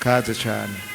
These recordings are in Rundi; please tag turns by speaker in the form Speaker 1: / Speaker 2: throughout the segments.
Speaker 1: Kaze cyane.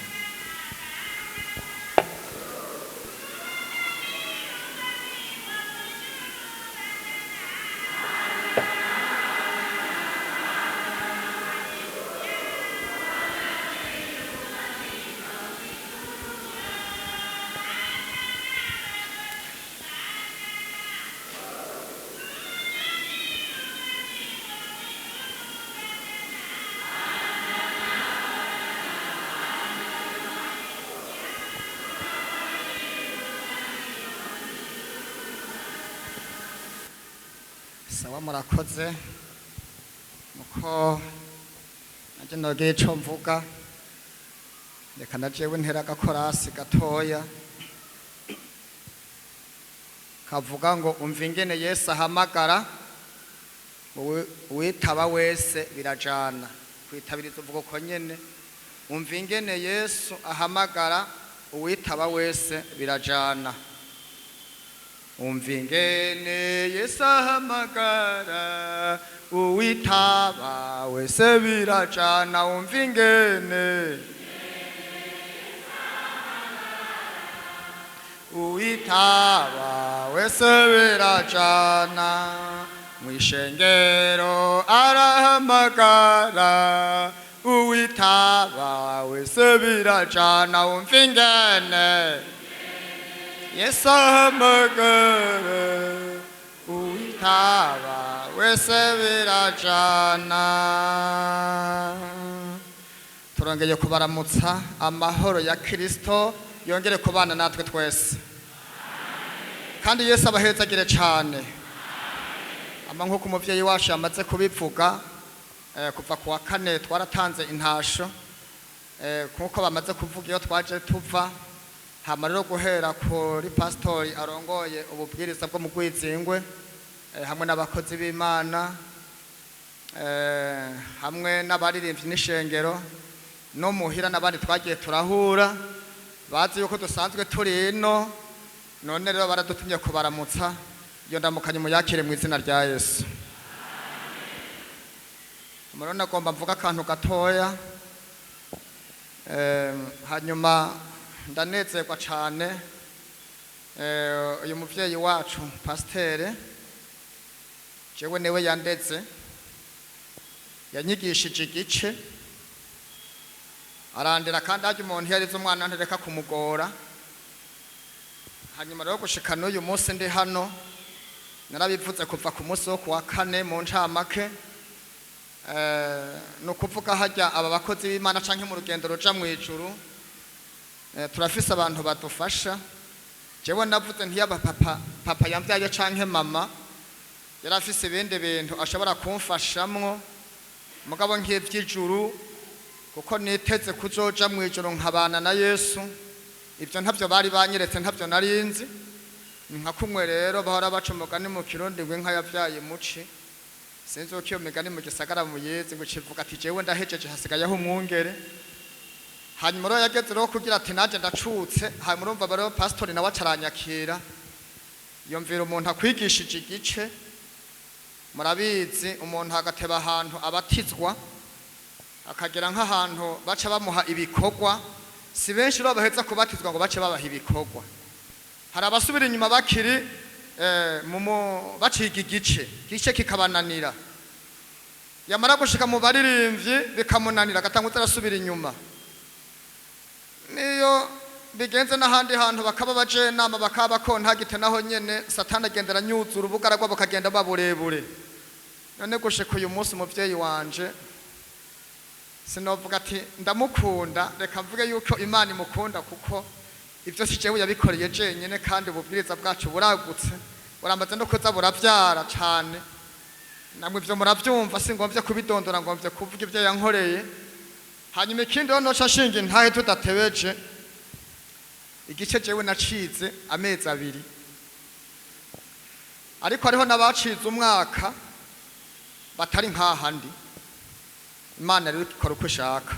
Speaker 2: Sawa, murakoze. Muko naje nogira ico mvuga, reka na jewe ntera agakorasi gatoya kavuga ngo: "Umva ingene Yesu ahamagara, uwitaba wese birajana." Kwitabiriza uvuga uko nyene: "Umva ingene Yesu ahamagara, uwitaba wese birajana." Umva ingene Yesu ahamagara, uwitaba wese birajana. Umva ingene uwitaba wese birajana. Mw'ishengero arahamagara, uwitaba wese birajana. Umva ingene Yesu ahamagara, uwitaba wese birajana. Turongeye kubaramutsa. Amahoro ya Kristo yongere kubana natwe twese, kandi Yesu abahezagire cyane. Ama nk'uko umuvyeyi wacu yamaze kubivuga, kuva ku wa kane twaratanze intasho, nk'uko bamaze kuvuga iyo twaje tuva. Hama rero guhera kuri pasitori arongoye ububwiriza bwo mu Rwizingwe, hamwe n'abakozi b'Imana, hamwe n'abaririmbyi n'ishengero no muhira n'abandi twagiye turahura, bazi yuko dusanzwe turi ino. None rero baradutumye kubaramutsa. Iyo ndamukanye muyakire mu izina rya Yesu. Murabona, agomba mvuga akantu gatoya. Hanyuma ndanezerwa cyane. Uyu muvyeyi wacu pasiteri, jewe niwe yandeze, yanyigishije igice, arandera. Kandi harya umuntu iyo arize umwana ntareka kumugora. Hanyuma rero gushika n'uyu munsi ndi hano, narabivuze kuva ku munsi wo kuwa kane mu ncamake. Ni ukuvuga hajya aba bakozi b'Imana canke mu rugendo ruja mu ijuru, turafise abantu badufasha. Jewe navuze ntiyaba papa, papa yambyaye canke mama, yari afise ibindi bintu ashobora kumfashamwo, mugabo nk'ivy'ijuru, kuko niteze kuzoja mu ijuru nkabana na Yesu, ibyo ntabyo bari banyeretse, ntabyo narinzi. Ni nka kumwe rero bahora baca umugani mu Kirundi ngo inka yavyaye muci. Sinzi uko iyo migani mu gisagara muyizi, ngo kivuga ati: "Jewe ndahejeje, hasigayeho umwungere." Hanyuma rero yageze rero kugira ati: "Nanjye ndacutse." Hanyuma urumva rero pasitori nawe acaranyakira. Yumvira umuntu akwigishije igice. Murabizi, umuntu agateba ahantu abatizwa, akagera nk'ahantu baca bamuha ibikorwa. Si benshi rero baheza kubatizwa ngo bace babaha ibikorwa. Hari abasubira inyuma bakiri baciga igice, igice kikabananira. Yamara gushika mu baririmbyi bikamunanira, agatanga arasubira inyuma. Niyo bigenze n'ahandi hantu bakaba bajenama, bakaba bakontagite, naho nyene Satani agenda aranyuzura ubugaragwa, bukagenda buba burebure. None gushika uyu munsi umuvyeyi wanje, sinovuga ati ndamukunda, reka mvuge yuko Imana imukunda, kuko ibyo si jewe yabikoreye jenyine. Kandi ububwiriza bwacu buragutse, buramaze no kuza buravyara cane. Namwe ivyo muravyumva, singombye kubidondora, ngombye kuvuga ibyo yankoreye. Hanyuma ikindi rero noca nshinga intahe tudatebeje: igice jewe nacize amezi 2, ariko hariho n'abacize umwaka batari nk'ahandi. Imana rero ikora uko ishaka.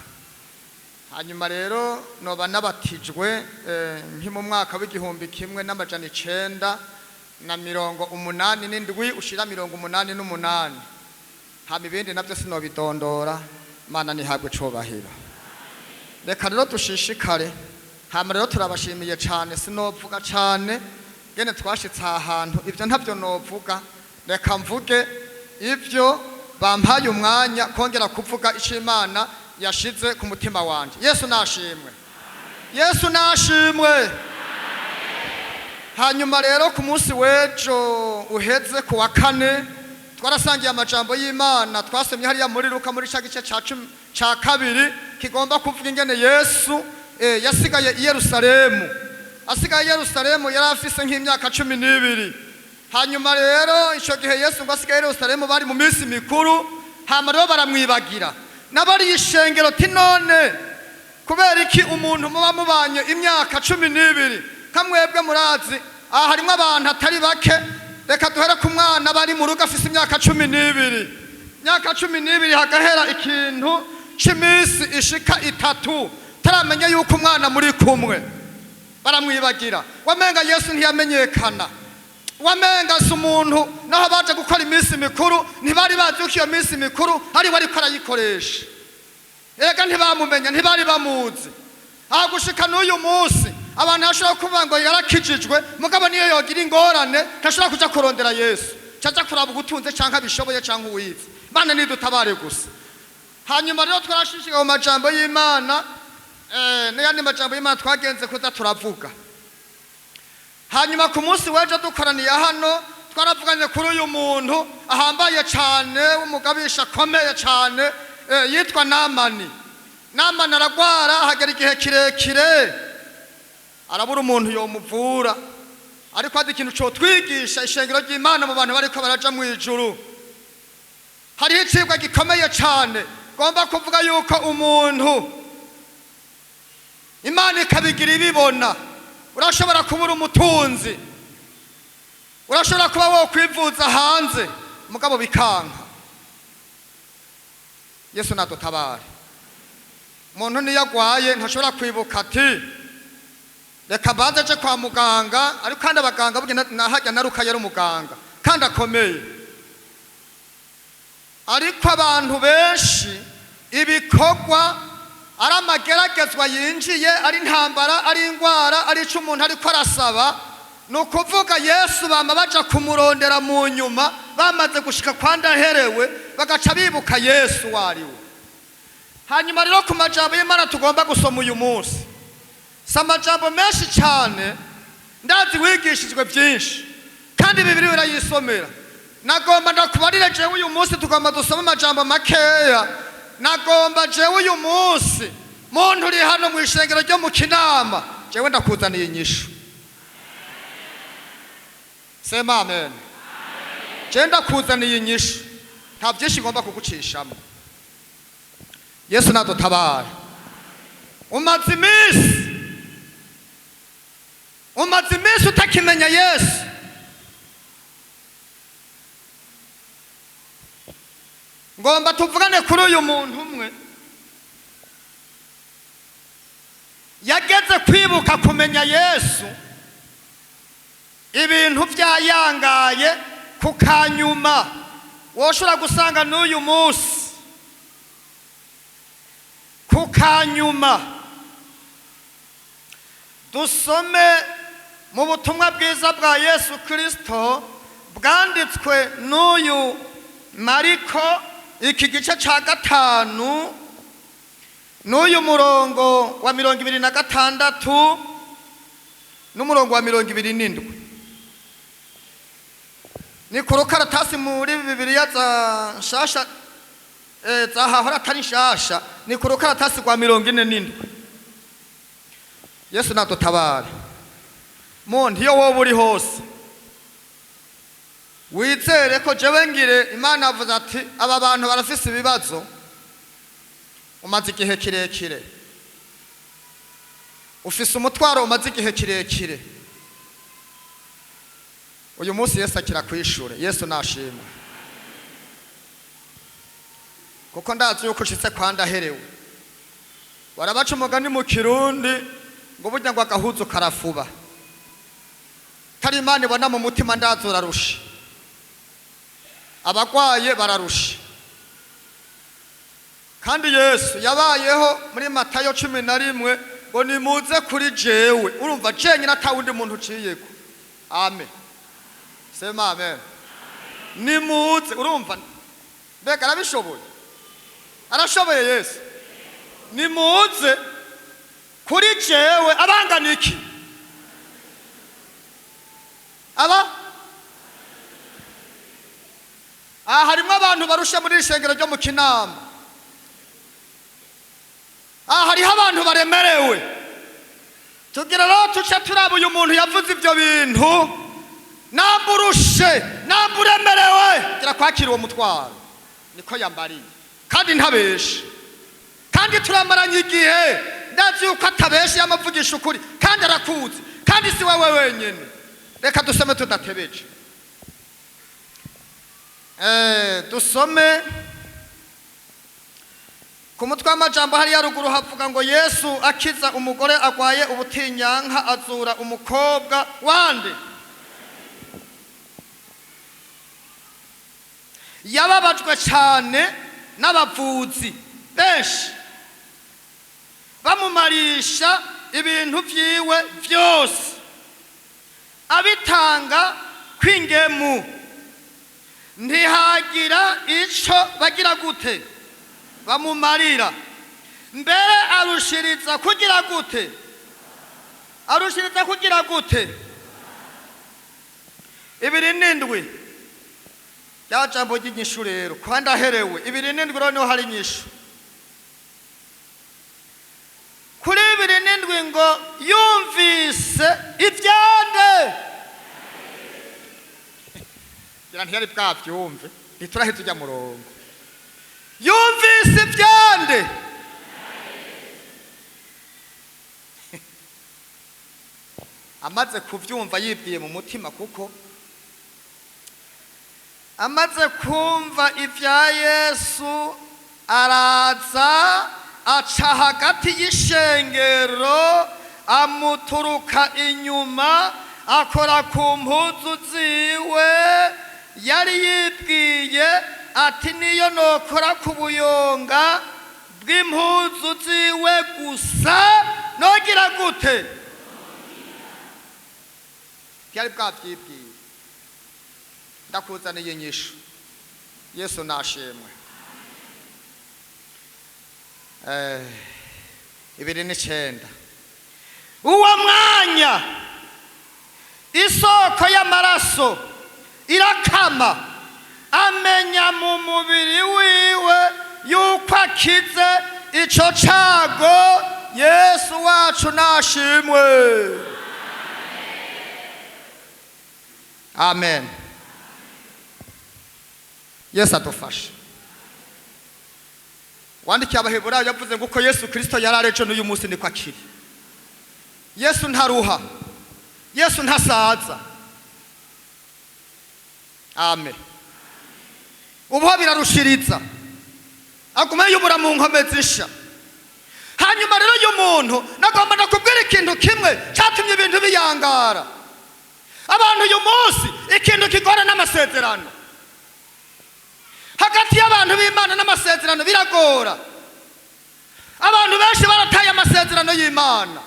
Speaker 2: Hanyuma rero noba nabatijwe nki mu mwaka w'1987 ushira 88. Hama ibindi nabyo sinobidondora. Imana ntihabwe icubahiro. Reka rero dushishikare. Hama rero turabashimiye cyane, sinovuga cyane gene twashitse aha hantu, ibyo ntabyo novuga. Reka mvuge ibyo bampaye umwanya kongera kuvuga icyo Imana yashize ku mutima wanje. Yesu nashimwe, Yesu nashimwe. Hanyuma rero ku munsi w'ejo uheze, ku wa kane, twarasangiye amajambo y'Imana twasomye hariya muri Luka, muri ca gice ca 12, kigomba kuvuga ingene Yesu yasigaye i Yerusalemu. Asigaye i Yerusalemu yari afise nk'imyaka 12. Hanyuma rero icyo gihe Yesu ngo asigaye i Yerusalemu, bari mu minsi mikuru. Hama rero baramwibagira n'abari ishengero ti: "None kubera iki umuntu muba mubanye imyaka 12 kamwebwe?" Murazi aha harimo abantu atari bake. Reka duhere ku mwana bari mu rugo afise imyaka 12. Imyaka 12, hagahera ikintu c'iminsi ishika 3 taramenya yuko umwana muri kumwe. Baramwibagira, wamenga Yesu ntiyamenyekana, wamenga si umuntu. Naho baje gukora iminsi mikuru, ntibari bazi yuko iyo minsi mikuru ari we ariko arayikoresha. Ega ntibamumenya, ntibari bamuzi. Aha gushika n'uyu munsi abantu bashobora kuvuga ngo yarakijijwe, mugabo niyo yogira ingorane ntashobora kuja kurondera Yesu, caja kuraba ugutunze canke abishoboye canke uwize. Bana nidutabare gusa. Hanyuma rero twarashishikaye mu majambo y'Imana, n'ayandi majambo y'Imana twagenze kuza turavuga. Hanyuma ku munsi w'ejo dukoraniye hano, twaravuganye kuri uyu muntu ahambaye cane, w'umugabisha akomeye cane, yitwa Namani. Namani aragwara, ahagera igihe kirekire arabura umuntu yomuvura. Ariko hari ikintu cotwigisha ishengero ry'Imana mu bantu bariko baraja mu ijuru. Hariho icigwa gikomeye cane gomba kuvuga yuko umuntu Imana ikabigira ibibona. Urashobora kubura umutunzi, urashobora kuba wokwivuza hanze, mugabo bikanka. Yesu nadutabare. Umuntu niyo agwaye ntashobora kwibuka ati: "Reka mbanze aje kwa muganga." Ariko kandi abaganga burya nahajya naruka yari umuganga kandi akomeye. Ariko abantu benshi ibikorwa ari amageragezwa yinjiye, ari intambara, ari indwara, ari icyo umuntu ariko arasaba, ni ukuvuga Yesu bama baja kumurondera mu nyuma, bamaze gushika kwa ndaherewe, bagaca bibuka Yesu wariwe. Hanyuma rero ku majambo y'Imana tugomba gusoma uyu munsi, si amajambo menshi cyane. Ndazi wigishijwe byinshi kandi Bibiri birayisomera. Nagomba ndakubarire, jewe uyu munsi tugomba dusome amajambo makeya. Nagomba jewe uyu munsi, muntu uri hano mu ishengero ryo mu Kinama, jewe ndakuzaniye inyishu. Sema amen. Jewe ndakuzaniye inyishu, nta byinshi ngomba kugucishamo. Yesu nadutabara. Umaze iminsi utakimenya Yesu. Ngomba tuvugane kuri uyu muntu umwe yageze kwibuka kumenya Yesu ibintu byayangaye ku kanyuma. Woshobora gusanga n'uyu munsi ku kanyuma. Dusome mu butumwa bwiza bwa Yesu Kirisito bwanditswe n'uyu Mariko, iki gice cya 5, n'uyu murongo wa 26 n'umurongo wa 27. Ni ku rukaratasi muri Bibiliya za nshasha, zahahora atari nshasha, ni ku rukaratasi rwa 47. Yesu nadutabare. Muntu, iyo wowe uri hose, wizere ko jewe ngire Imana avuze ati: "Aba bantu barafise ibibazo." Umaze igihe kirekire ufise umutwaro, umaze igihe kirekire. Uyu munsi Yesu akira kwishure. Yesu nashimwe, kuko ndazi yuko ushitse kwa ndaherewe. Barabaca umugani mu Kirundi ngo burya ngo agahuzu karafuba. Tari Imana ibona mu mutima, ndazi urarusha. Abagwaye bararusha. Kandi Yesu yabayeho muri Matayo 11 ngo nimuze kuri jewe. Urumva jenyine ata wundi muntu uciyeko. Amen, sema amen. Nimuze. Urumva mbega arabishoboye? Arashoboye Yesu. Nimuze kuri jewe abangana iki? Aba aha harimo abantu barusha muri iri shengero ryo mu Kinama. Aha hariho abantu baremerewe. Tugira rero tuce turaba uyu muntu yavuze ibyo bintu. Namba urushe, namba uremerewe, gira kwakira uwo mutwaro. Niko yambariye kandi ntabeshe, kandi turamaranye igihe, ndazi yuko atabeshe, yamavugisha ukuri kandi arakuzi, kandi si wowe wenyine. Reka dusome tudatebeje. Dusome ku mutwe w'amajambo hariya ruguru havuga ngo Yesu akiza umugore agwaye ubutinyanka, azura umukobwa wande. Yababajwe cyane n'abavuzi benshi bamumarisha ibintu vyiwe vyose, abitanga kw'ingemu, ntihagira ico bagira gute bamumarira. Mbere arushiriza kugira gute? Arushiriza kugira gute? 27 rya jambo ry'inyishu rero, kandi aherewe 27 rero niho hari inyishu. Kuri 27 ngo yumvise ivyande, ngira ntiyari bwavyumve, ntituraheza ujya murongo. Yumvise ivyande, amaze kuvyumva yibwiye mu mutima, kuko amaze kumva ivya Yesu araza aca hagati y'ishengero, amuturuka inyuma, akora ku mpuzu ziwe. Yari yibwiye ati niyo nokora ku buyonga bw'impuzu ziwe gusa nogira gute? Byari bwavyibwiye. Ndakuzaniye inyishu. Yesu nashimwe. 29 uwo mwanya isoko y'amaraso irakama, amenya mu mubiri wiwe yuko akize ico cago. Yesu wacu nashimwe. Amen. Yesu adufashe. Wandikiye Abaheburayo yavuze ngo uko Yesu Kristo yari ari ejo n'uyu munsi niko akiri. Yesu ntaruha, Yesu ntasaza. Amen. Ubuho birarushiriza, aguma yubura mu nkombe zisha. Hanyuma rero uyu muntu nagomba ndakubwira ikintu kimwe cyatumye ibintu biyangara. Abantu uyu munsi ikintu kigora n'amasezerano hagati y'abantu b'Imana n'amasezerano biragora. Abantu benshi barataye amasezerano y'Imana,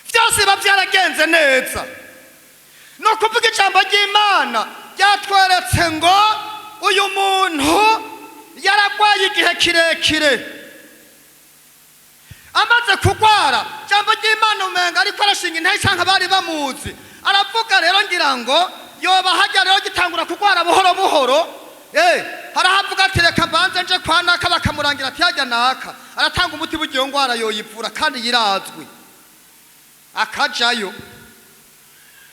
Speaker 2: byose biba byaragenze neza. Ni ukuvuga ijambo ry'Imana ryatweretse ngo uyu muntu yaragwaye igihe kirekire. Amaze kugwara, ijambo ry'Imana umenga ariko arashinga intare canke bari bamuzi, aravuga rero ngira ngo yoba hajya rero gitangura kugwara buhoro buhoro. Harahavuga ati reka mbanze nje kwa naka, bakamurangira ati hajya naka aratanga umuti w'iyo ngwara yoyivura kandi yirazwi, akajayo.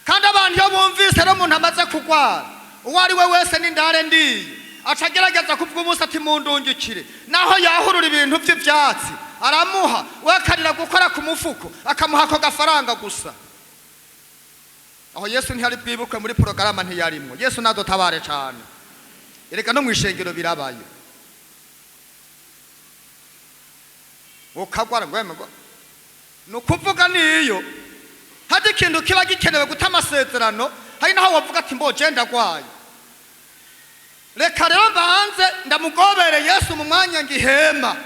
Speaker 2: Kandi abantu iyo bumvise rero umuntu amaze kugwara, uwo ari we wese n'indare ndiye, aca agerageza kuvuga umunsi ati mundungikire, naho yahurura ibintu by'ivyatsi aramuha, we akarira gukora ku mufuko akamuha ako gafaranga gusa. Aho Yesu ntiyari bwibuke muri porogaramu, ntiyarimwo. Yesu nadutabare cane. Erega no mw'ishengero birabaye, ukagwara ngo weme ngo ni ukuvuga niyo hari ikintu kiba gikenewe guta amasezerano. Hari naho wavuga ati mbo je ndagwaye. Reka rero mbanze ndamugobere Yesu mu mwanya ngihema.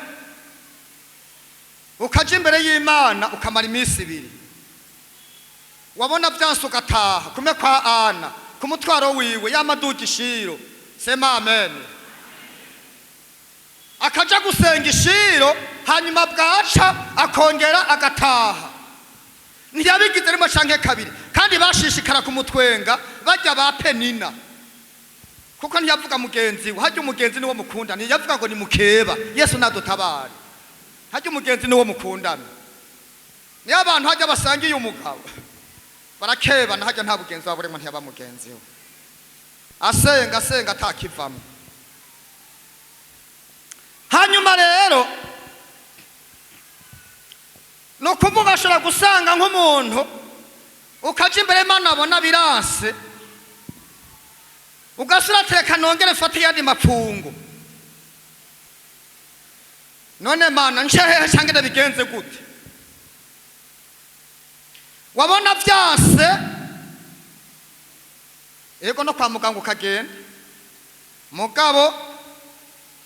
Speaker 2: Ukaja imbere y'Imana ukamara iminsi 2, wabona vyanse ugataha kumwe kwa Ana ku mutwaro wiwe y'amaduka ishiro. Sema amen. Akaja gusenga ishiro, hanyuma bwaca akongera agataha. Ntiyabigize rimwe canke kabiri, kandi bashishikara kumutwenga bajya ba Penina, kuko ntiyavuga mugenzi we. Harya umugenzi niwo mukundana, ntiyavuga ngo ni mukeba. Yesu nadutabare. Harya umugenzi niwo mukundana. Niyo abantu hajya basangiye umugabo barakebana, hajya nta bugenzi wabo burimo, ntiyaba mugenzi we. Asenga asenga atakivamo. Hanyuma rero ni ukuvuga ashobora gusanga nk'umuntu ukaja imbere y'Imana abona biranse, ugasura ateka nongere mfate yandi mapfungo. None Mana nce hehe canke ndabigenze gute? Wabona vyanse, ego no kwa muganga ukagenda, mugabo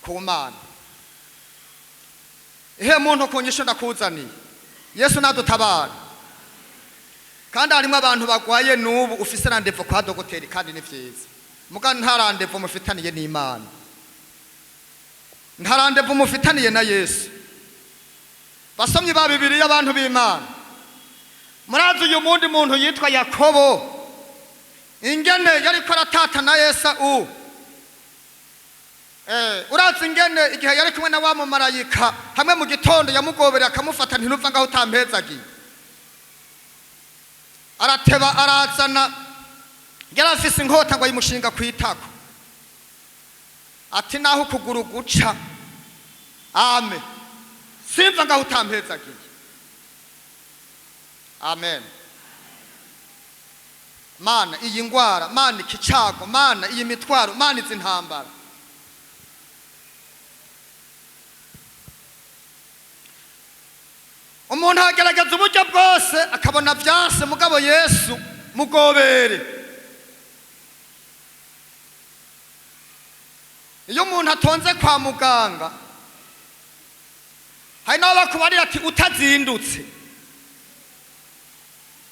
Speaker 2: ku Mana ihe muntu kunyisho ndakuzaniye. Yesu nadutabara. Kandi harimo abantu bagwaye n'ubu, ufise rendez-vous kwa dogoteri kandi ni vyiza, muga nta rendez-vous mufitaniye n'Imana, nta rendez-vous mufitaniye na Yesu. Basomyi ba Bibiliya, abantu b'Imana, murazi uyu mundi muntu yitwa Yakobo, ingene yariko aratata na Yesu. Urazi ingene igihe yari kumwe na wa mumarayika hamwe mu gitondo yamugobereye akamufata, ntinuva ngaho utampezagiye. Arateba arazana, yari afise inkota ngo ayimushinga kwitako, ati naho ukuguru guca ame simva ngaho utampezagiye. Amen. Mana iyi ngwara, Mana iki cago, Mana iyi mitwaro, Mana izi ntambara. Umuntu agerageza uburyo bwose akabona vyanse, mugabo Yesu mugobere. Iyo umuntu atonze kwa muganga, hari n'abo bakubarira ati utazindutse.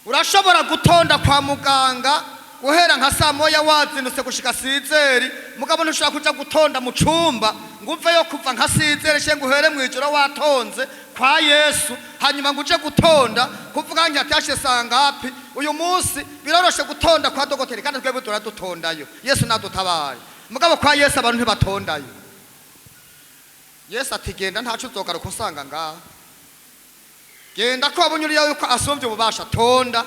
Speaker 2: Urashobora gutonda kwa muganga guhera nka saa moya wazindutse gushika sizeri, mugabo ntushobora kuja gutonda mu cumba ngo uveyo kuva nka sizeri canke ngo uhere mw'ijoro watonze kwa Yesu, hanyuma ngo uje gutonda kuvuga nti atashe saa ngapi. Uyu munsi biroroshe gutonda kwa dogoteri, kandi twebwe turadutondayo. Yesu nadutabare. Mugabo kwa Yesu abantu ntibatondayo. Yesu ati genda ntaco uzogaruka usanga ngaha. Genda ko wabonye uriya yuko asumvye ububasha, tonda.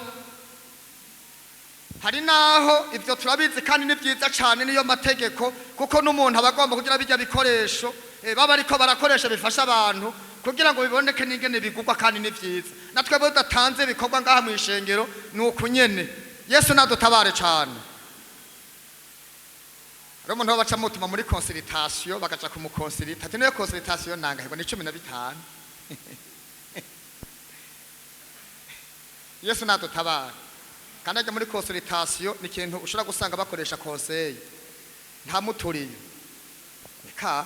Speaker 2: Hari naho ivyo turabizi kandi ni vyiza cane, niyo mategeko, kuko n'umuntu aba agomba kugira bijya bikoresho, baba ariko barakoresha bifasha abantu kugira ngo biboneke n'ingene bigugwa, kandi ni vyiza. Natwe bo tudatanze ibikorwa ngaha mw'ishengero ni uku nyene. Yesu nadutabare cane. Rero umuntu baca mutuma muri consultation, bakaja kumukonsulta ati niyo consultation nangahirwa ni 15. Yesu nadutabare. Kandi ajya muri consultation ni ikintu ushobora gusanga bakoresha conseil nta muturiye eka,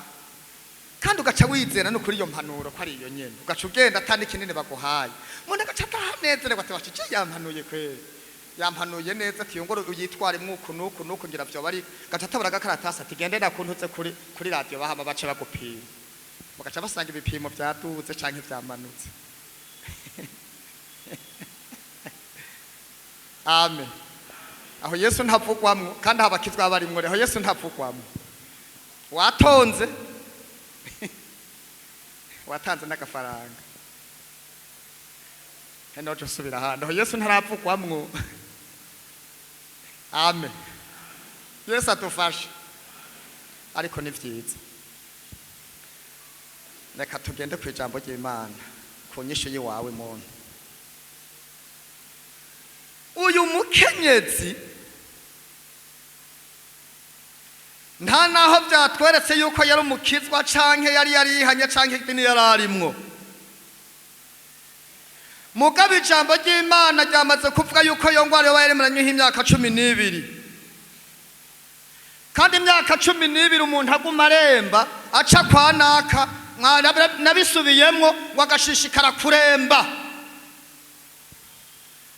Speaker 2: kandi ugaca wizera no kuri iyo mpanuro ko ari iyo nyene, ugaca ugenda atandi kinini baguhaye. Umuntu agaca atahanezererwa ati wacu yampanuye kweri, yampanuye neza ati yongore uyitware mwuku nuku nuku ngira vyo bari, gaca atabura agakaratasi ati gendera kuntuze kuri radio bahama bace bagupima, bagaca basanga ibipimo vyaduze canke vyamanutse. Amen. Aho Yesu ntavugwamwo, kandi abakizwa barimwo, aho Yesu ntavugwamwo. Watonze watanze n'agafaranga, heno cyo subira hano, aho Yesu ntaravugwamwo. Amen. Yesu atufashe. Ariko ni vyiza, reka tugende ku ijambo ry'Imana ku nyishu yiwawe muntu. Uyu mukenyezi nta naho byatweretse yuko yari umukizwa canke yari yarihanye canke idini yari arimwo. Mugabo ijambo ry'Imana ryamaze kuvuga yuko iyo ngwara yoba yaremeranyweho imyaka 12. Kandi imyaka 12 umuntu aguma aremba aca kwa naka, nabisubiyemwo ngo agashishikara kuremba,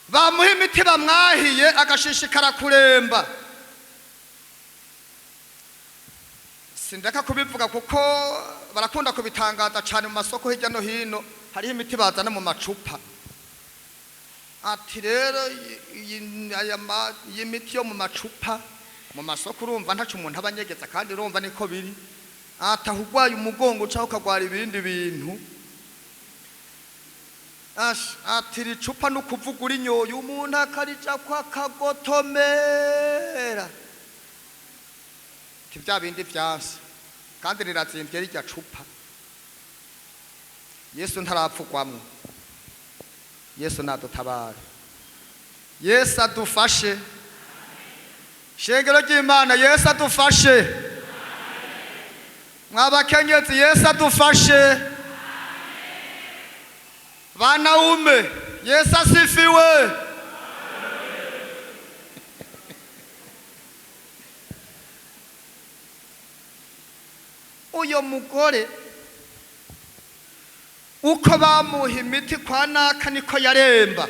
Speaker 2: bamuha imiti bamwahiye agashishikara kuremba. Sindeka kubivuga kuko barakunda kubitangaza cyane mu masoko hirya no hino, hariho imiti bazana mu macupa. Ati rero iyi miti yo mu macupa mu masoko, urumva ntaco umuntu aba anyegeza, kandi urumva niko biri. Ataha urwaye umugongo cyangwa ukagwara ibindi bintu, ati iri cupa ni ukuvuga urinyoye umuntu akarija ko akagotomera, ati bya bindi vyanse, kandi rirazimvye rirya cupa. Yesu ntarapfugwamwo. Yesu nadutabare, Yesu adufashe. Shengero ry'Imana, Yesu adufashe. Mwabakenyezi, Yesu adufashe. Banaume, Yesu asifiwe. Uyo mugore uko bamuha imiti kwa naka niko yaremba.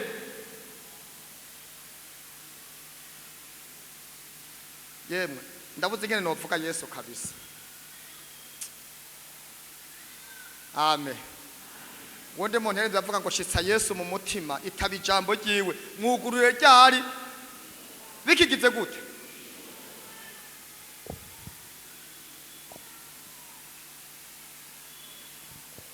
Speaker 2: Yemwe, ndabuze ingene novuga Yesu kabisa. Amen. Wundi muntu yari avuga ngo shitsa Yesu mu mutima, itaba ijambo ryiwe, mwuguruye ryari bikigize gute?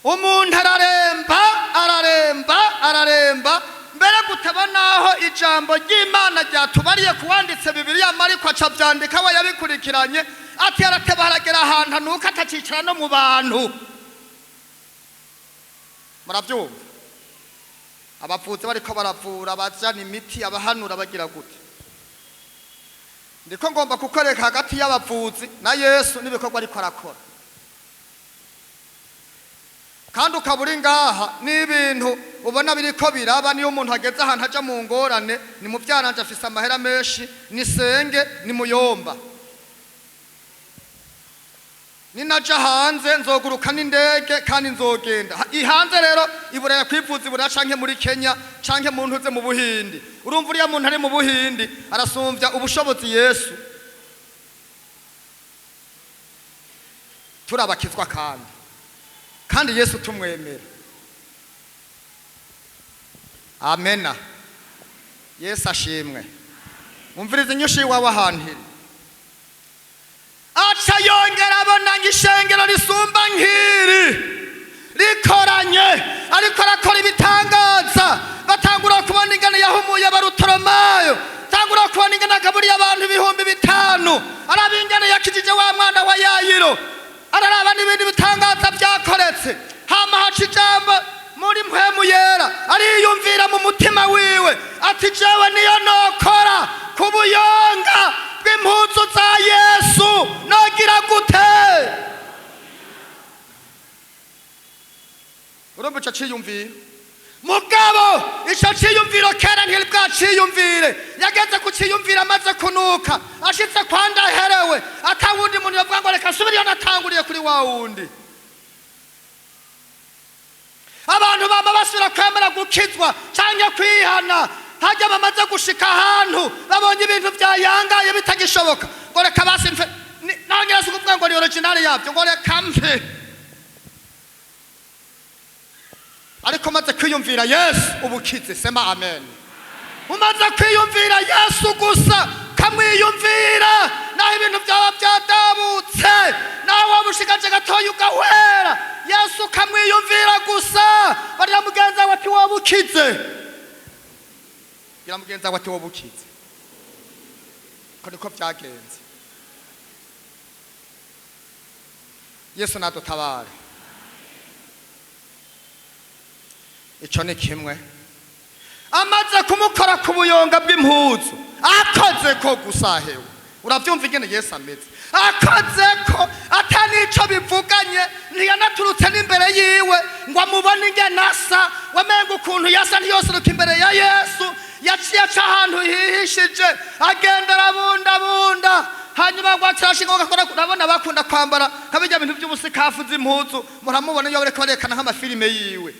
Speaker 2: Umuntu araremba, araremba, araremba, mbere gutaba naho ijambo ry'Imana ryatubariye kuwanditse Bibiliya Mariko aca avyandika we yabikurikiranye, ati arateba haragera ahantu anuka atacicara no mu bantu. Muravyumva? Abavuzi bariko baravura, abajana imiti, abahanura bagira gute? Ndiko ngomba kukwereka hagati y'abavuzi na Yesu n'ibikorwa ariko arakora. Kandi ukaba uri ngaha n'ibintu ubona biriko biraba. Niyo umuntu ageze ahantu aja mu ngorane, ni muvyaranje afise amahera menshi, ni senge, ni muyomba, ninaja hanze nzoguruka n'indege kandi nzogenda ihanze. Rero iburaya kwivuza iburaya canke muri Kenya canke mu ntuze mu Buhindi. Urumva uriya muntu ari mu Buhindi arasumvya ubushobozi Yesu. Turabakizwa kandi Yesu tumwemera. Amena. Yesu ashimwe. Mumvirize inyishu iwawe ahantu iri. Aca yongera abona ishengero risumba nk'iri rikoranye, ariko arakora ibitangaza. Batangura kubona ingene yahumuye Barutolomayo, tangura kubona ingene agaburiye abantu 5000, araba ingene yakijije wa mwana wa Yayiro, araraba n'ibindi bitangaza byakoretse. Hama haca ijambo muri mpwemu yera, ariyumvira mu mutima wiwe ati jewe niyo nokora ku buyonga bw'impuzu za Yesu nogira gute? Urumva ico ciyumviro? Mugabo ico ciyumviro kera ntiyari bwaciyumvire, yageze kuciyumvira amaze kunuka, ashitse kwa ndaherewe, ata wundi muntu yavuga ngo reka nsubire iyo natanguriye kuri wa wundi. Abantu bama basubira kwemera gukizwa canke kwihana hajya bamaze gushika ahantu babonye ibintu byayangaye bitagishoboka, ngo reka basi mfe. Nongera si ukuvuga ngo ni original yabyo, ngo reka mfe, ariko maze kwiyumvira Yesu ubukize. Sema amen. Umaze kwiyumvira Yesu gusa, kamwiyumvira, naho ibintu byaba byadabutse, naho waba ushigaje gatoya ugahwera, Yesu ukamwiyumvira gusa. Barira mugenzi wawe ati wowe ukize. Gira mugenzi wawe ati wowe ukize. Ko niko byagenze. Yesu nadutabare. Ico ni kimwe. Amaze kumukora ku buyonga bw'impuzu, akoze ko gusa, hewe uravyumva ingene Yesu ameze, akoze ko ata n'ico bivuganye, ntiyanaturutse n'imbere yiwe ngo amubone ingene asa, wamenga ukuntu yasa ntiyoseruka imbere ya Yesu. Yaciye aca ahantu hihishije, agenda arabundabunda. Hanyuma ngo acarashinga agakora. Urabona bakunda kwambara nka bijya bintu by'ubusikafu z'impuzu, muramubona iyo bariko barekana nk'amafilime yiwe,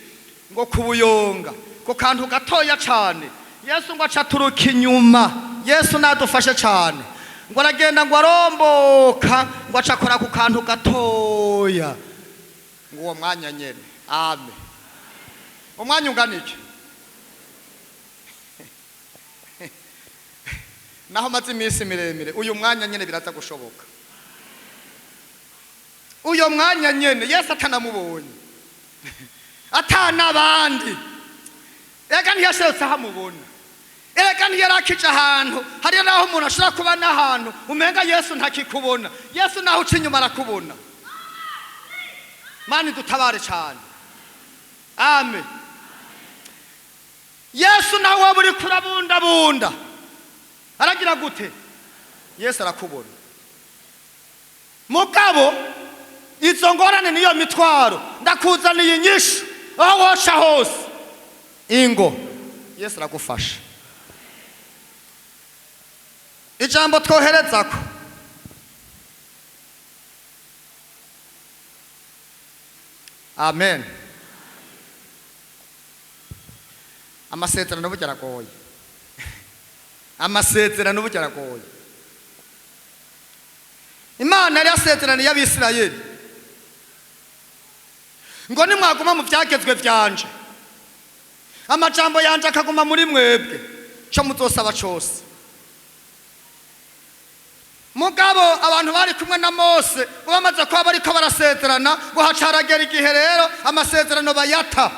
Speaker 2: ngo kubuyonga ku kantu gatoya cane. Yesu ngo acaturuka inyuma. Yesu nadufashe cane. Ngo aragenda, ngo aromboka, ngo acakora ku kantu gatoya, ngo uwo mwanya nyene. Amen. Umwanya ungana iki? Naho maze iminsi miremire, uyu mwanya nyene biraza gushoboka. Uyo mwanya nyene Yesu atanamubonye, atanabandi. Ega ntiyashobotse aho amubona, erega ntiyarakije ahantu. Hariyo naho umuntu ashobora kuba n'ahantu umenga Yesu ntakikubona. Yesu naho uca inyuma arakubona. Mani dutabare cyane. Amen. Yesu nawe waba uri kurabundabunda, aragira gute? Yesu arakubona. Mugabo izo ngorane niyo mitwaro, ndakuzaniye inyishu. Aho woca hose, ingo Yesu aragufasha. Ijambo twoherezako: amen. Amasezerano burya aragoye, amasezerano burya aragoye. Imana yari yasezeraniye Abisirayeli ngo: "Nimwaguma mu byagezwe byanje, amajambo yanje akaguma muri mwebwe, cyo muzosaba cose." Mugabo abantu bari kumwe na Mose ngo bamaze kuba bariko barasezerana, ngo hacaragera igihe rero amasezerano bayata.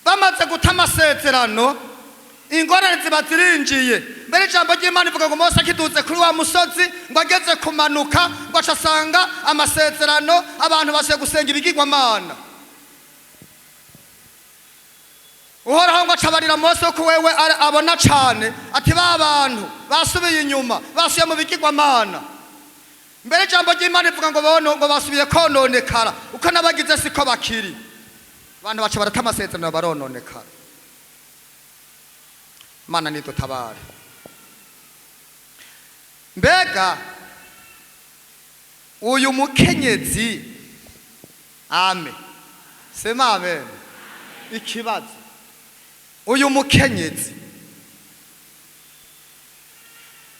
Speaker 2: Bamaze guta amasezerano, ingorane ziba zirinjiye. Mbere ijambo ry'Imana ivuga ngo Mose akiduze kuri wa musozi, ngo ageze kumanuka, ngo aca asanga amasezerano, abantu basiye gusenga ibigirwamana. Uhoraho ngo acabarira Mose ko wewe abona cane, ati: "Ba bantu basubiye inyuma, basubiye mu bigirwamana." Mbere ijambo ry'Imana ivuga ngo bono ngo basubiye kononekara, uko n'abagize siko bakiri. Abantu baca barata amasezerano, barononekara. Mana nidutabare. Mbega uyu mukenyezi, ame sema amen. Ikibazo, uyu mukenyezi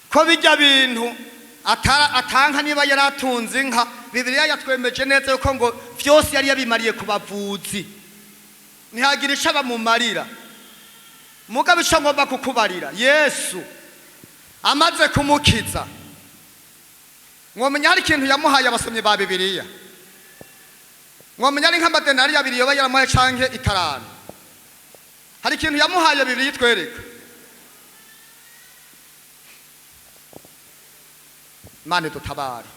Speaker 2: ko bijya bintu atanka, niba yari atunze inka, Bibiliya yatwemeje neza yuko ngo vyose yari yabimariye ku bavuzi, ntihagira ico bamumarira. Mugabo ico ngomba kukubarira, Yesu amaze kumukiza, mwomenya hari ikintu yamuhaye? Abasomyi ba Bibiliya, mwomenya ari nk'amadenari 2 yoba yaramuhaye canke itaranu? Hari ikintu yamuhaye Bibiliya itwereka? Imana idutabare.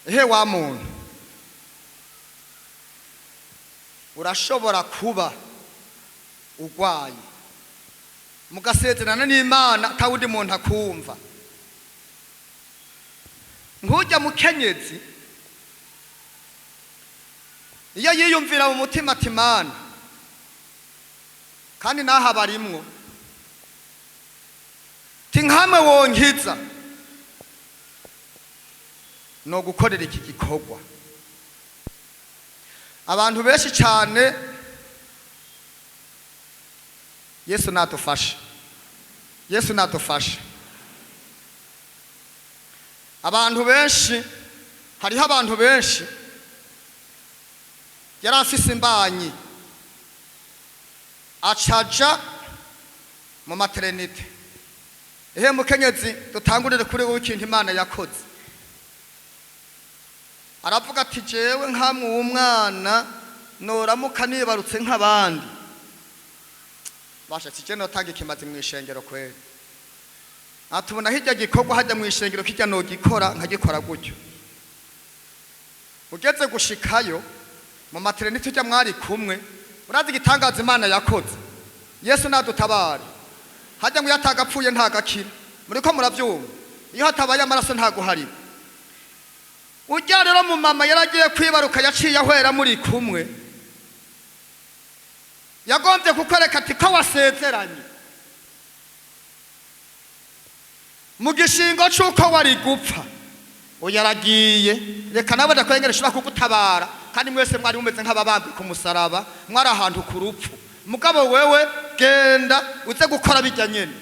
Speaker 2: Ehe wa muntu, urashobora kuba urwaye, mugasezerana n'Imana atawundi muntu akumva. Nk'ujya mukenyezi, iyo yiyumvira mu mutima ati: "Mana," kandi n'aha barimwo, ti: "Nkamwe wonkiza no gukorera iki gikorwa." Abantu benshi cyane, Yesu nadufashe, Yesu nadufashe. Abantu benshi, hariho abantu benshi yari afise imbanyi, acaja mu maternité. Ehe mukenyezi, dutangurire kuri wowe. Ikintu Imana yakoze, aravuga ati: "Jewe nkamwe w'umwana noramuka nibarutse nk'abandi, bashatse je notanga ikimazi mu ishengero kweri." Atubona hirya gikorwa hajya mu ishengero, kijya nogikora nkagikora gutyo. Ugeze gushikayo mu maternité ujya mwari kumwe, urazi igitangaza Imana yakoze? Yesu nadutabare. Hajya ngo iyo atagapfuye ntagakira, muriko muravyumva? Iyo hatabaye amaraso ntaguharira. Ujya rero mu mama yaragiye kwibaruka, yaciye ahwera muri kumwe, yagombye kukwereka ati ko wasezeranye. Mu gishingo c'uko wari gupfa, uyu aragiye, reka nawe ndakwengera ishobora kugutabara. Kandi mwese mwari mumeze nk'ababambwe ku musaraba, mwari ahantu ku rupfu. Mugabo wewe genda uze gukora bijya nyene.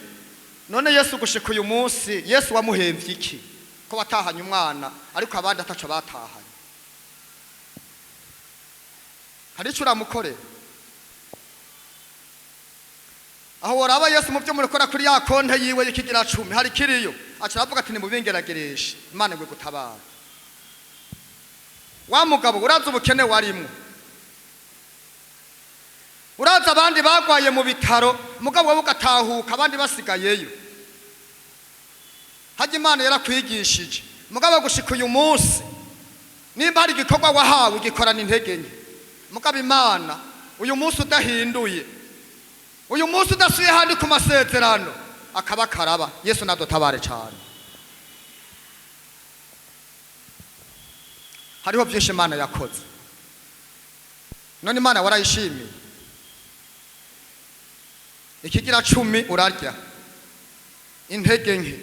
Speaker 2: None Yesu gushika uyu munsi, Yesu wamuhemvye iki ko watahanye umwana, ariko abandi ataco batahanye? Hari ico uramukorera? Aho woraba Yesu mu byo murikora kuri ya konte yiwe y'ikigira cumi, hari kiriyo aca aravuga ati nimubingeragereshe, Imana igwe gutabara. Wa mugabo, urazi ubukene warimwo, urazi abandi bagwaye mu bitaro, mugabo wowe ugatahuka abandi basigayeyo. Hajya Imana yarakwigishije, mugabo gushika uyu munsi nimba hari igikorwa wahawe ugikorana intege nke. Mugabo Imana uyu munsi udahinduye, uyu munsi udasuye handi ku masezerano, akaba karaba. Yesu nadutabare cyane. Hariho byinshi Imana yakoze. None Imana warayishimiye? Ikigira cumi urarya, intege nke,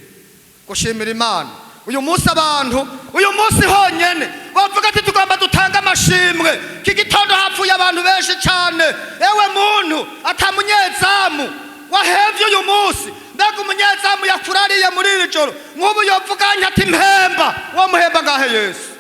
Speaker 2: gushimira Imana. Uyu munsi abantu, uyu munsi honyene bavuga ati tugomba dutange amashimwe, iki gitondo hapfuye abantu benshi cyane. Ewe muntu atamunyezamu wahevye uyu munsi, mbega umunyezamu yakurariye muri iri joro, nk'ubu yovuganye ati mpemba, wo muhemba ngahe? Yesu,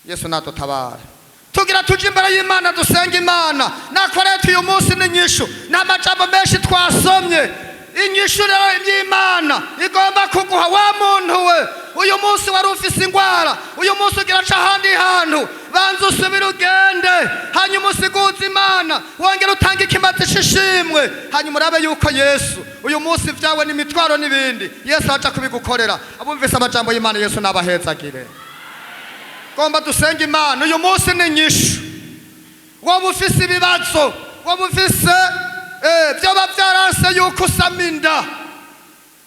Speaker 2: Yesu nadutabare. Tugira tuje imbere y'Imana, dusenga Imana. Nakoreta uyu munsi n'inyishu n'amajambo menshi twasomye. Inyishu rero y'Imana igomba kuguha, wa muntu we, uyu munsi wari ufise ingwara, uyu munsi ugira aca ahandi hantu, banza usubire ugende, hanyuma usiguze Imana, wongere utange ikimazi c'ishimwe, hanyuma urabe yuko Yesu uyu munsi ibyawe n'imitwaro n'ibindi Yesu aja kubigukorera. Abumvise amajambo y'Imana, Yesu nabahezagire. Gomba dusenga Imana uyu munsi ni inyishu. Wowe ufise ibibazo, wowe ufise byoba byaranse yuko usama inda,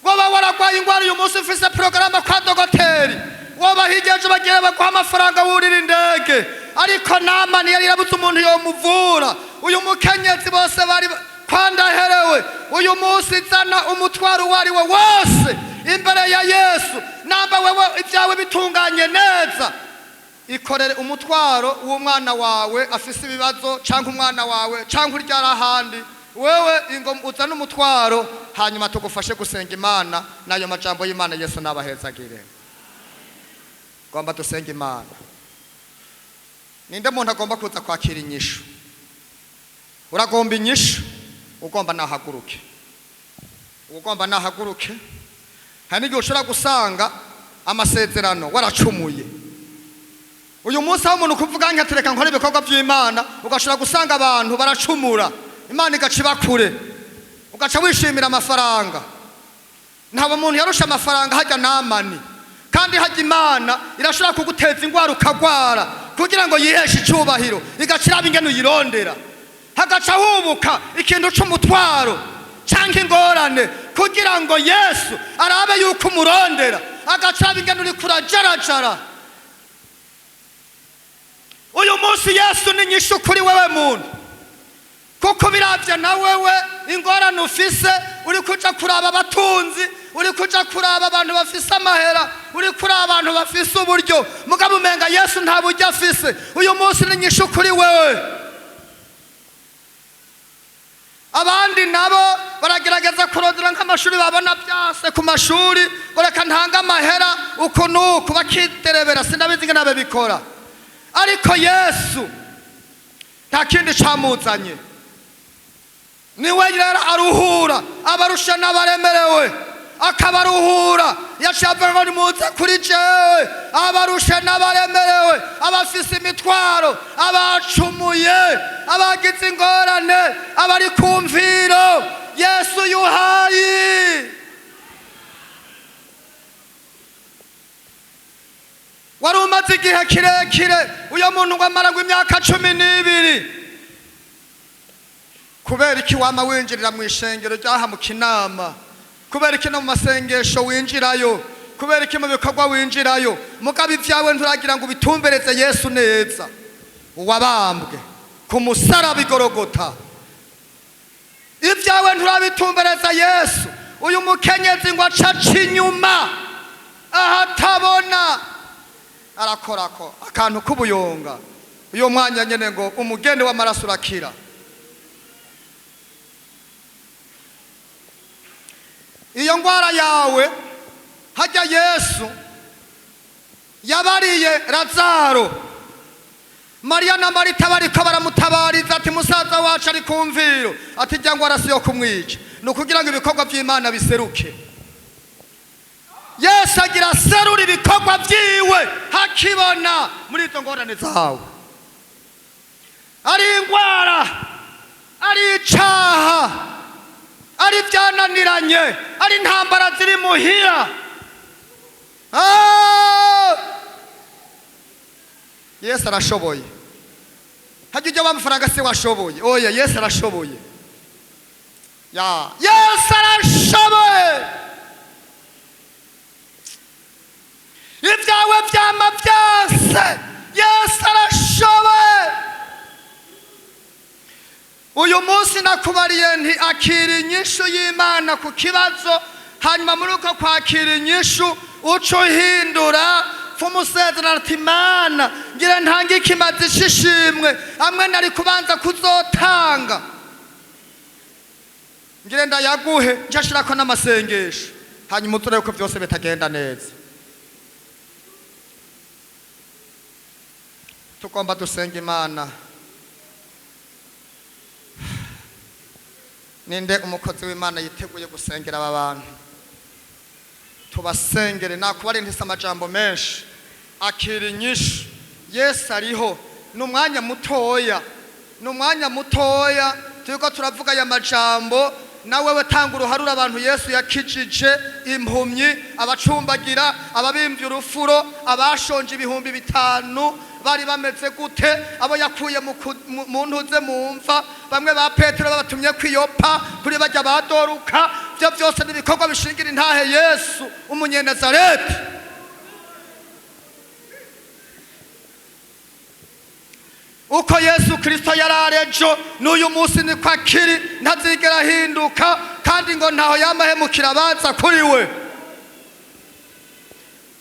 Speaker 2: woba waragwaye ingwara, uyu munsi ufise porogaramu kwa dogoteri, woba hirya ejo bagira baguha amafaranga wurira indege, ariko Namani yari yarabuze umuntu yomuvura. Uyu mukenyezi bose bari kwandaherewe. Uyu munsi zana umutwaro uwo ari we wose imbere ya Yesu. Namba wewe ibyawe bitunganye neza, ikorere umutwaro w'umwana wawe afise ibibazo, cyangwa umwana wawe, cyangwa uryara ahandi. Wewe ingo uzane umutwaro, hanyuma tugufashe gusenga Imana n'ayo majambo y'Imana. Yesu nabahezagire. Gomba dusenga Imana. Ninde muntu agomba kuza kwakira inyishu? Uragomba inyishu? Ugomba nahaguruke, ugomba nahaguruke. Hari n'igihe ushobora gusanga amasezerano waracumuye. Uyu munsi aho umuntu kuvuga nka tureka nkora ibikorwa by'Imana, ugashobora gusanga abantu baracumura, Imana igaca iba kure, ugaca wishimira amafaranga. Ntabwo umuntu yarusha amafaranga hajya Namani. Kandi hajya Imana irashobora kuguteza ingwara ukagwara kugira ngo yiheshe icyubahiro, igaca iraba ingene uyirondera, hagaca hubuka ikintu c'umutwaro cyangwa ingorane kugira ngo Yesu arabe yuko umurondera, agaca araba ingene uriko urajarajara. Uyu munsi Yesu ni nyishu kuri wewe muntu, kuko biravye na wewe ingorane ufise, uri kuja kuraba abatunzi, uri kuja kuraba abantu bafise amahera, uri kuraba abantu bafise uburyo, mugabo umenga Yesu nta buryo afise. Uyu munsi ni nyishu kuri wewe. Abandi nabo baragerageza kurondera nk'amashuri, babona byase ku mashuri, ngo reka ntange amahera uku n'uku, bakiterebera, sinabizi ingene babikora. Ariko Yesu nta kindi camuzanye, niwe rero aruhura abarusha n'abaremerewe, akabaruhura. Yaciye avuga ngo nimuze kuri jewe abarusha n'abaremerewe, abafise imitwaro, abacumuye, abagize ingorane, abari ku mviro. Yesu yuhayi. Wari umaze igihe kirekire uyo muntu ngo amara ngo imyaka 12. Kubera iki wama winjirira mu ishengero ryaha mu Kinama? Kubera iki no mu masengesho winjirayo? Kubera iki mu bikorwa winjirayo? Mugabo ibyawe nturagira ngo ubitumbereze Yesu neza, uwabambwe ku musaraba igorogota. Ibyawe nturabitumbereza Yesu. Uyu mukenyezi ngo acaca inyuma ahatabona, arakorako akantu k'ubuyonga. Uyu mwanya nyene ngo umugende w'amaraso urakira. Iyo ngwara yawe hajya Yesu yabariye Lazaro, Mariya na Marita bariko baramutabariza ati musaza wacu ari ku mviro, ati ijya ngwara si yo kumwica, ni ukugira ngo ibikorwa by'Imana biseruke. Yesu agira aserura ibikorwa byiwe hakibona muri izo ngorane zawe. Ari ingwara, ari icaha, ari ibyananiranye, ari intambara ziri muhira. Yesu arashoboye. Hajya ujya w'amafaranga se washoboye? Oya, Yesu arashoboye. Ya Yesu arashoboye. Ibyawe byama byose, Yesu arashoboye. Uyu munsi nakubariye nti akira inyishu y'Imana ku kibazo, hanyuma muri uko kwakira inyishu uca uhindura umusezerano ati Mana ngira ntange ikimazi c'ishimwe amwe nari kubanza kuzotanga, ngire ndayaguhe nshashirako n'amasengesho, hanyuma uturebe ko byose bitagenda neza. Tugomba dusenga Imana. Ninde umukozi w'Imana yiteguye gusengera aba bantu? Tubasengere. Nakuba ntise amajambo menshi. Akira inyishu. Yesu ariho. Ni umwanya mutoya, ni umwanya mutoya turiko turavuga aya majambo. Nawe we tanga uruharura abantu Yesu yakijije, impumyi, abacumbagira, ababimvye urufuro, abashonje 5000 bari bameze gute, abo yakuye mu ntuze mu mva, bamwe ba Petero babatumye kwiyopa kuri bajya badoruka. Byo byose ni ibikorwa bishingira intahe Yesu umunyenazareti. Uko Yesu Kristo yararejo n'uyu munsi niko akiri, ntazigera ahinduka, kandi ngo ntaho yamahemukira abaza kuri we.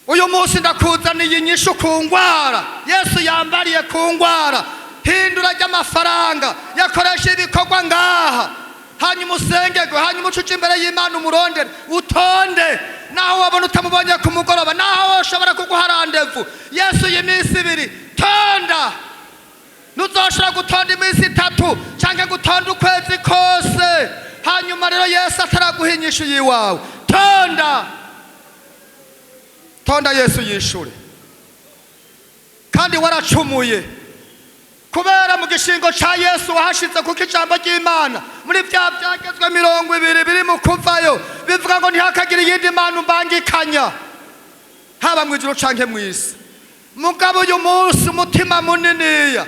Speaker 2: Uyu munsi ndakuzaniye inyishu ku ngwara Yesu yambariye ku ngwara. Hindura ry'amafaranga yakoresha ibikorwa ngaha, hanyuma usengerwe, hanyuma ucuce imbere y'Imana umurondere, utonde. Naho wabona utamubonye ku mugoroba, naho woshobora kuguha randevu Yesu iyi minsi ibiri, tonda. Ntuzoshobora gutonda iminsi itatu canke gutonda ukwezi kose, hanyuma rero Yesu ataraguha inyishu yiwawe. Tonda, tonda Yesu yishure. Kandi waracumuye kubera mu gishingo ca Yesu wahashize, kuko ijambo ry'Imana muri bya byagezwe 20 biri mu kuvayo bivuga ngo ntihakagire iyindi mana umbangikanya, haba mu ijuru canke mu isi. Mugabo uyu munsi umutima muniniya,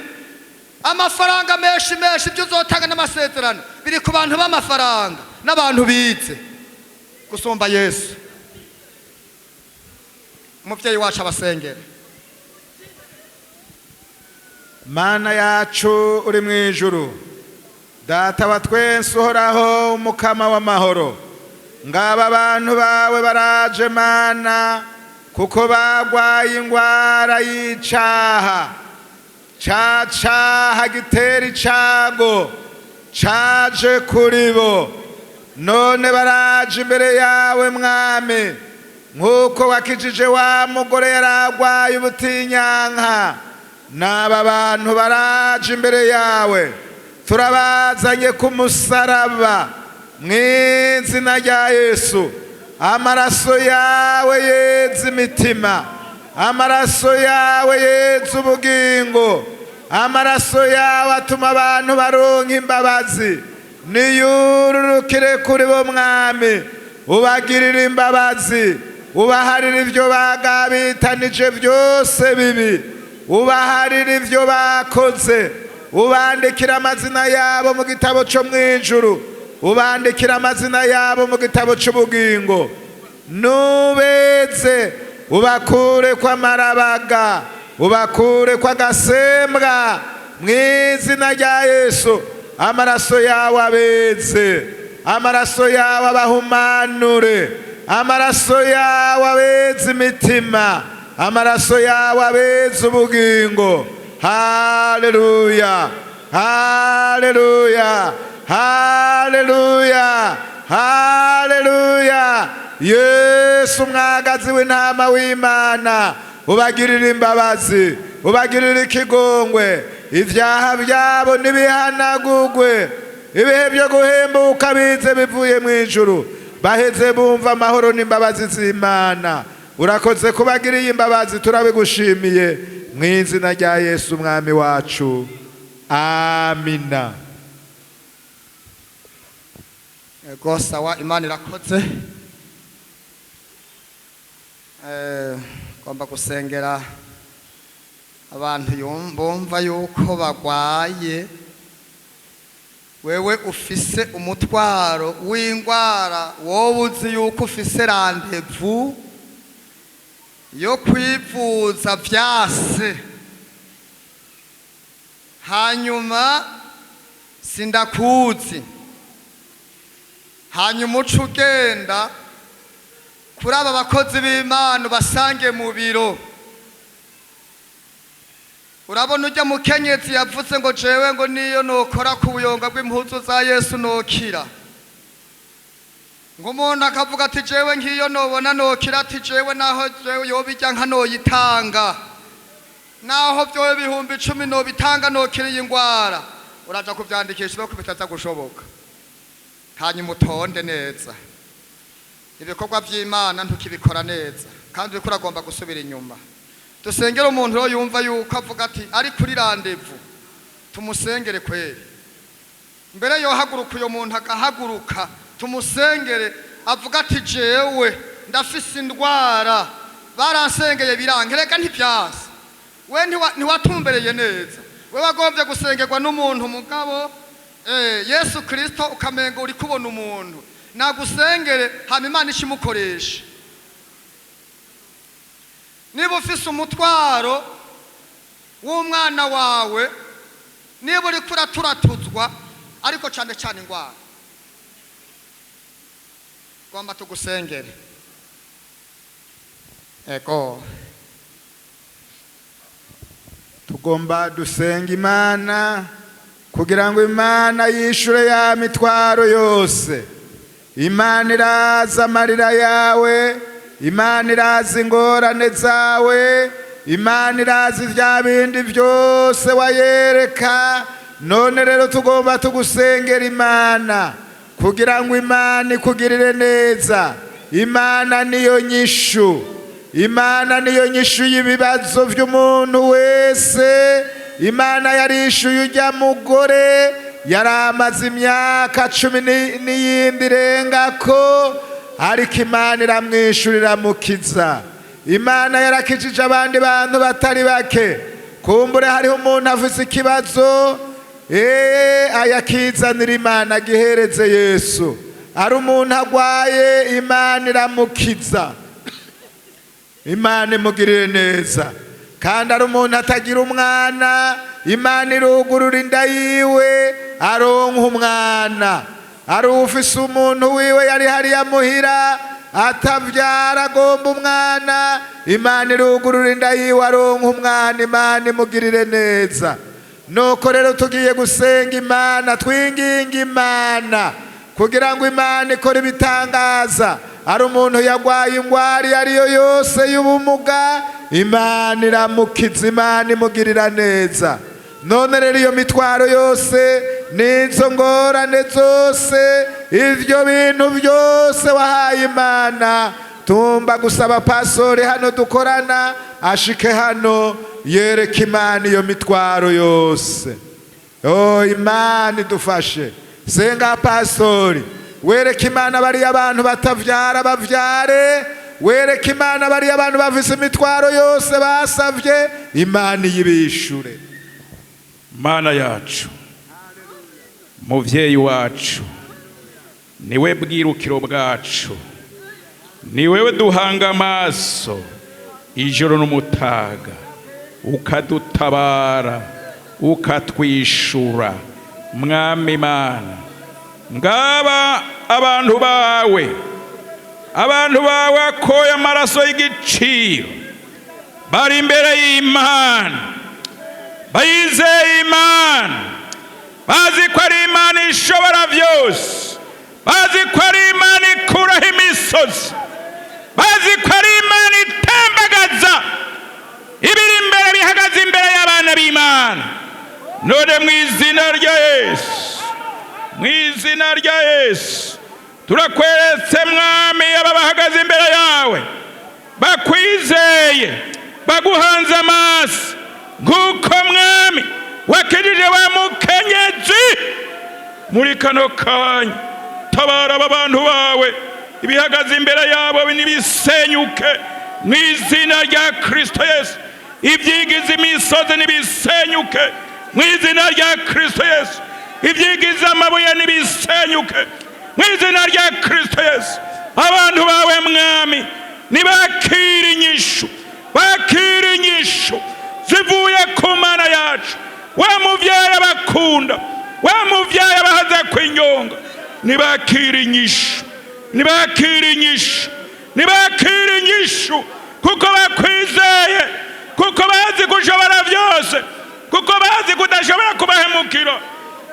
Speaker 2: amafaranga menshi menshi, ibyo uzotanga n'amasezerano biri ku bantu b'amafaranga n'abantu bize gusumba Yesu. Umuvyeyi wacu abasengere.
Speaker 1: Mana yacu uri mu ijuru, Data wa twese uhoraho, umukama w'amahoro, ngaba abantu bawe baraje Mana, kuko bagwaye ingwara y'icaha, ca caha gitera icago caje kuri bo, none baraje imbere yawe Mwami, nk'uko wakijije wa mugore yaragwaye ubutinyanka. N'aba bantu baraje imbere yawe, turabazanye ku musaraba mu izina rya Yesu. Amaraso yawe yeza imitima, amaraso yawe yeza ubugingo, amaraso yawe atuma abantu baronka imbabazi. Niyururukire kuri bo Mwami, ubagirire imbabazi, ubaharire ibyo bagabitanije byose bibi, ubaharire ibyo bakoze, ubandikira amazina yabo mu gitabo cyo mu ijuru, ubandikira amazina yabo mu gitabo cy'ubugingo. Nubeze ubakure kw'amarabaga, ubakure kw'agasembwa mu izina rya Yesu. Amaraso yawe abeze. Amaraso yawe abahumanure, amaraso yawe abeze imitima, amaraso yawe abeze ubugingo. Haleluya, haleluya, haleluya, haleluya! Yesu mwagazi w'intama w'Imana, ubagirira imbabazi, ubagirira ikigongwe, ibyaha byabo ntibihanagugwe. Ibihe byo guhembuka bize bivuye mu ijuru, baheze bumva amahoro n'imbabazi z'Imana. Urakoze kubagiriye imbabazi, turabigushimiye mu izina rya Yesu Umwami wacu, amina.
Speaker 2: Ego, sawa, Imana irakoze. Ngomba gusengera abantu bumva yuko bagwaye. Wewe ufise umutwaro w'indwara, wowe uzi yuko ufise rendez-vous yo kwivuza vyase, hanyuma sindakuzi, hanyuma uca ugenda kuri aba bakozi b'Imana ubasange mu biro. Urabona ujya mukenyezi yavuze ngo jewe ngo niyo nokora ku buyonga bw'impuzu za Yesu nokira, ngo umuntu akavuga ati jewe nk'iyo nobona nokira, ati jewe naho jewe yoba ijya nka noyitanga, naho byoba 10,000 nobitanga nokira iyi ndwara. Uraja kuvyandikisha ko bitaza gushoboka, hanyuma utonde neza ibikorwa by'Imana, ntukibikora neza kandi uriko uragomba gusubira inyuma. Dusengere umuntu rero yumva yuko avuga ati ari kuri rendez-vous, tumusengere kweri. Mbere yohaguruka, uyo muntu agahaguruka, tumusengere, avuga ati jewe ndafise indwara, baransengeye biranka. Reka ntibyanse, we ntiwatumbereye neza, we wagombye gusengerwa n'umuntu mugabo Yesu Kristo ukamenga uri kubona umuntu nagusengere, hama Imana ishimukoresha. Niba ufise umutwaro w'umwana wawe, niba uriko uraturatuzwa, ariko cyane cyane indwara, gomba tugusengere. Ego.
Speaker 1: Tugomba dusenga Imana kugira ngo Imana yishure ya mitwaro yose. Imana iraza amarira yawe, Imana iraza ingorane zawe, Imana iraza ibya bindi byose wayereka. None rero tugomba tugusengera Imana kugira ngo Imana ikugirire neza. Imana niyo nyishu, Imana niyo nyishu y'ibibazo by'umuntu wese. Imana yarishuye ujya mugore yari amaze imyaka 10 n'iyindi irengako, ariko Imana iramwishurira, mukiza. Imana yarakijije abandi bantu batari bake. Kumbure hariho umuntu afise ikibazo, ayakizanira Imana, agihereze Yesu. Ari umuntu agwaye, Imana iramukiza, Imana imugirire neza. Kandi ari umuntu atagira umwana, Imana irugurura inda yiwe aronka umwana. Ari ufise umuntu wiwe yari hariya muhira atavyara, agomba umwana, Imana irugurura inda yiwe aronka umwana. Imana imugirire neza. Nuko rero tugiye gusenga Imana, twinginga Imana kugira ngo Imana ikore ibitangaza. Ari umuntu yagwaye ingwara iyo ariyo yose y'ubumuga, Imana iramukiza, Imana imugirira neza. None rero iyo mitwaro yose n'izo ngorane zose, ibyo bintu byose wahaye Imana, tumba gusaba pasori hano dukorana ashike hano yereka Imana iyo mitwaro yose. Oh, Imana idufashe. Senga pasori, wereke Imana bariya abantu batavyara bavyare, wereke Imana bariya abantu bafise imitwaro yose basavye, Imana iyibishure.
Speaker 3: Mana yacu, muvyeyi wacu, niwe bwirukiro bwacu, ni wewe duhanga amaso ijoro n'umutaga, ukadutabara, ukatwishura. Mwami Imana, Ngaba abantu bawe, abantu bawe akoye amaraso y'igiciro, bari imbere y'Imana, bayizeye Imana, bazi ko ari Imana ishobora byose, bazi ko ari Imana ikuraho imisozi, bazi ko ari Imana itembagaza ibiri imbere bihagaze imbere y'abana b'Imana. None mu izina rya Yesu, mu izina rya Yesu, turakweretse Mwami aba bahagaze imbere yawe, bakwizeye, baguhanze amaso, nk'uko Mwami wakijije wa mukenyezi. Muri kano kanya tabara aba bantu bawe, ibihagaze imbere yabo nibisenyuke mu izina rya Kristo Yesu. Ibyigize imisozi nibisenyuke mu izina rya Kristo Yesu. Ibyigize amabuye nibisenyuke mu izina rya Kristo Yesu. Abantu bawe Mwami nibakira inyishu, bakira inyishu zivuye ku Mana yacu. Wa muvyeyi abakunda, wa muvyeyi abahaze kwinyonga, nibakira inyishu, nibakira inyishu, nibakira inyishu, kuko bakwizeye, kuko bazi kushobora byose, kuko bazi kudashobora kubahemukira,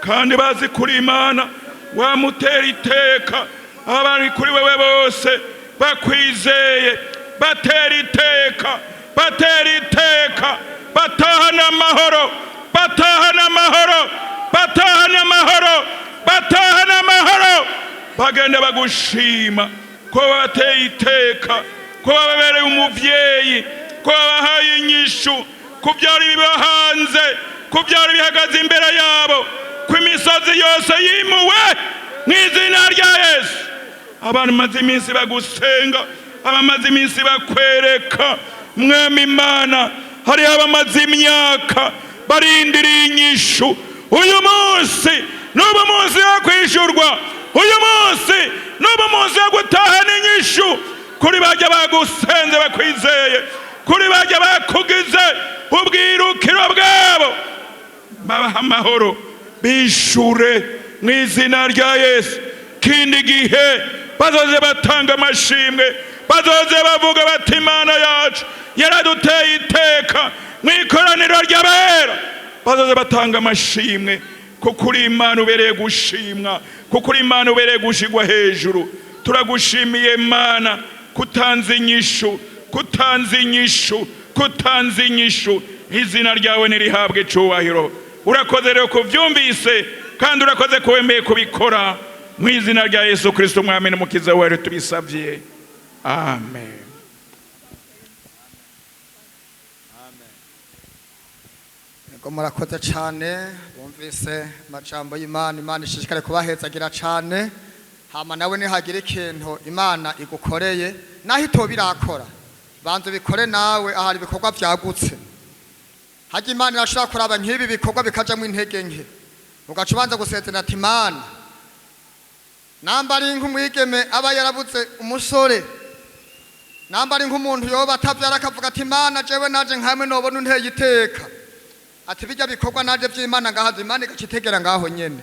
Speaker 3: kandi bazi kuri Imana wamutera iteka. Abari kuri wewe bose bakwizeye batera iteka, batera iteka, batahana amahoro, batahana amahoro, batahana amahoro, batahana amahoro, bagenda bagushima ko bateye iteka, ko babereye umuvyeyi, ko babahaye inyishu ku byari bibahanze, ku byari bihagaze imbere yabo, ko imisozi yose yimuwe mu izina rya Yesu. Abamaze iminsi bagusenga, abamaze iminsi bakwereka, Mwami Imana, hariho abamaze imyaka barindiriye inyishu. Uyu munsi n'ubu munsi wo kwishurwa, uyu munsi n'ubu munsi wo gutahana inyishu kuri bajya bagusenze bakwizeye, kuri bajya bakugize ubwirukiro bwabo. Babaha amahoro, bishure mu izina rya Yesu. Kindi gihe bazoze batanga amashimwe, bazoze bavuga bati: "Imana yacu yaraduteye iteka mu ikoraniro ry'abera." Bazoze batanga amashimwe, kuko uri Imana ubereye gushimwa, kuko uri Imana ubereye gushigwa hejuru. Turagushimiye Mana kutanze inyishu, kutanze inyishu, kutanze inyishu. Izina ryawe nirihabwe icubahiro. Urakoze rero kuvyumvise, kandi urakoze ko wemeye kubikora. Mu izina rya Yesu Kristo, Umwami n'Umukiza wawe, tubisavye, amen.
Speaker 2: Yego, murakoze cyane. Bumvise amajambo y'Imana. Imana ishishikare kubahezagira cyane. Hama nawe nihagira ikintu Imana igukoreye, naho itoba irakora, banza ubikore nawe. Ahari ibikorwa byagutse hajya, Imana irashobora kuraba nk'ibi bikorwa bikajamwo intege nke, ugaca ubanza gusezerana ati: "Imana, namba ari nk'umwigeme aba yarabuze umusore, namba ari nk'umuntu yoba atabyara, akavuga ati: 'Imana, jewe naje nkamwe nobona unteye iteka,' ati bijya bikorwa naje by'Imana ngahaza." Imana igaca itegera ngaho nyene.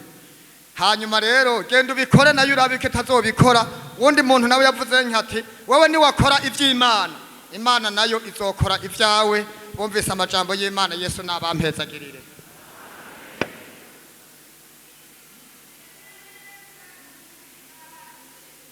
Speaker 2: Hanyuma rero genda ubikore, nayo urabike itazobikora. Wundi muntu nawe yavuze nkati: "Wowe niwakora iby'Imana, Imana nayo izokora ibyawe." Bumvise amajambo y'Imana. Yesu nabampezagirire.